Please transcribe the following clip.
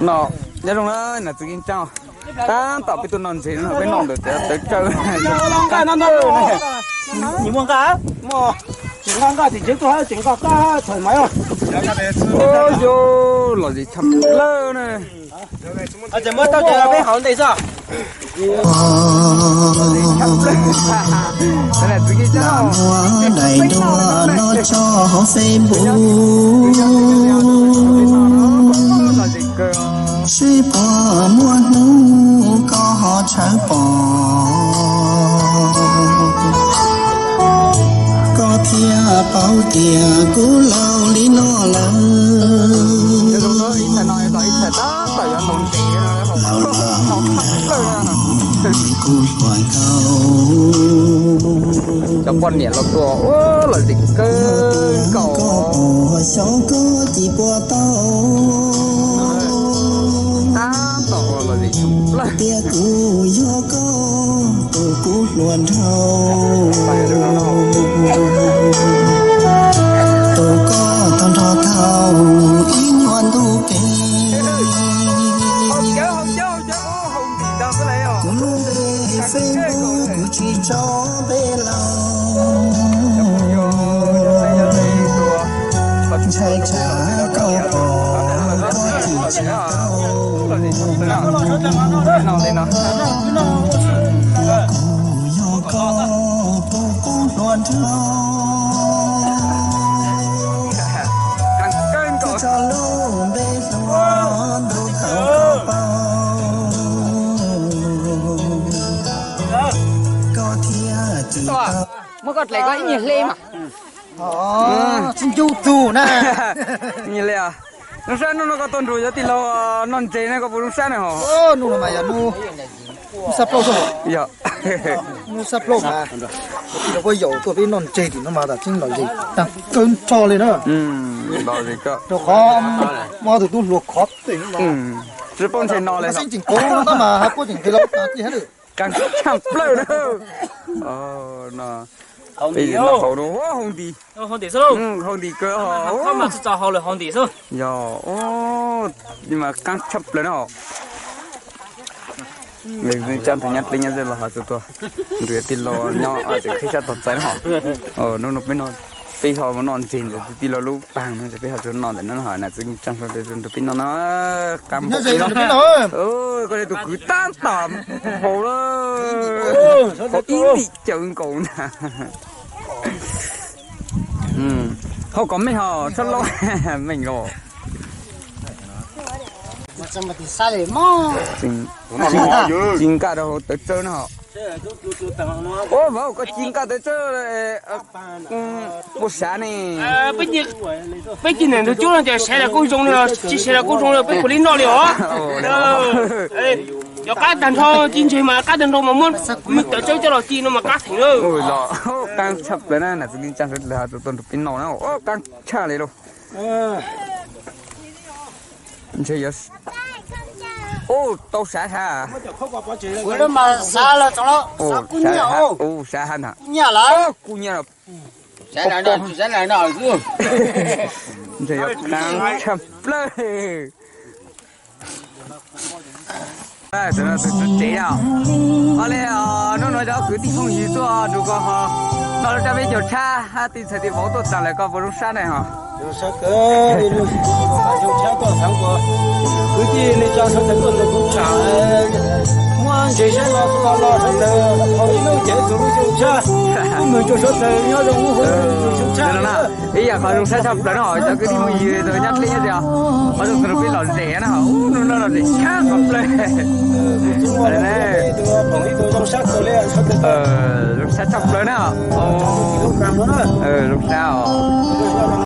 No, nyob zoo na, nam txiv Keeb Tsab, tab tom peb tuaj noj ntses no, peb noj ntawm tawv tsawb. Nqa nqa tsis nqa nqa tsis nqa qab thaum mas. Yog lom zem tshaj plaws na. Ces muab tau ces peb haus ntes xwb. Muab daim duab no tso hauv Facebook, seb puas muaj hnub koj ho tshawb pom, koj thiaj paub tias kuv laus li no lawm. Laus lawm, kuv hluas nkauj. Cov poj niam los tuaj, ua lom zem kawg nkaus. Koj puas xyov koj tsis puas tau, tias kuv yog koj tus kub hluas nraug, tus koj tau nrog tau ib nyuag ntu kev. Kuv lub npe Facebook kuv tsis tso npe laus, ntshai tsam koj pom koj tsis tsis tau. Kuv yog koj tus kub hluas nraug, koj tso lub npe hluas nraug thaum koj paub, koj thiaj tsis tau. Muab koj dlaim koj ib nyuag hle mas. Tsis ncu tug na. Ib nyuag hle. Zoo sab hnub no koj tuaj nrog cov tij laug noj ntses ne, koj puas zoo sab ne hos? Hnub no mas yog hnub, hnub xab plaub xwb. Yog hnub xab plaub mas, cov tij laug puab yaum tuaj peb noj ntses tim no mas tas tseeb lom zem tag kawg nrho li na. Rau qhov muaj tus tub hluas khov teb, tsis paub ntses no li, tseem kov no tab mas hais puab tseem nqis los tas tij hab. Qab tshaj plaws na. Peb hauv no, hauv ntim, hauv ntim kawg hos. Yog, mas qab tshaj plaws na. Tsa ntawm nyab dleb nyab ze los hos txug tuag, nrug tij laug nyob tseem qhib sab tog txais na hos. Hnub no peb no, peb ho mus noj ntses ntawm tij laug lub paag no, peb ho tsuas noj ntawm no hos, nam txiv Keeb Tsab nrug peb noj na. Qab npaum li no, koj li tus kwv tab tom npaum lawm, hauv ib ntim cawv nkaus ntag. Hauv kom meej hos, txhob laub meej os. Ci nqaj rau hauv tawv tsawb no. Ua, vauv, koj ci nqaj tawv tsawb, puas sav ne? Peb ci ntawm ntug cub no ces sav los kuj zoo li, tsis sav los kuj zoo li, peb puas li noj li os. Yog qab tag nrho, ci ntses mas qab tag nrho mas muab tawv tsawb coj los ci no mas qab heev lawm. Qab tshaj plaws na, nam txiv Keeb Tsab sawv dlawg tuaj nrug peb noj na, qab tshaj li lauj. Ntshe yuav, ua, tau sav hab. Ua, sav hab ntag. Kub nyiaj lawm. Ntshe yuav qab tshaj plaws. Tus no tus tsev os. Ua li, hnub no cov kwv tij phooj ywg tuaj nrug koj ho noj lub rab peb caug tshab hab tij txhais tis vauv tuaj txog lawm, koj puas zoo sab ne hos? Zoo sab kawg li, zoo sab tuaj txog, kwv tij neej tsa sawv daws tuaj nrug kuv tsaam, muab ntses saib los los sawv daws haus ib lub ces txug lub xyoo tshab, kuj moog rua sawv daws nyob zoo lub xyoo tshab. Ib yam qhov zoo sab tshaj plaws no, cov kwv tij phooj ywg nyob dleb nyob ze, qhov zoo txug nrug peb lom zem na, hnub no lom zem tshaj qhov plaws. Zoo sab tshaj plaws na. Zoo sab os.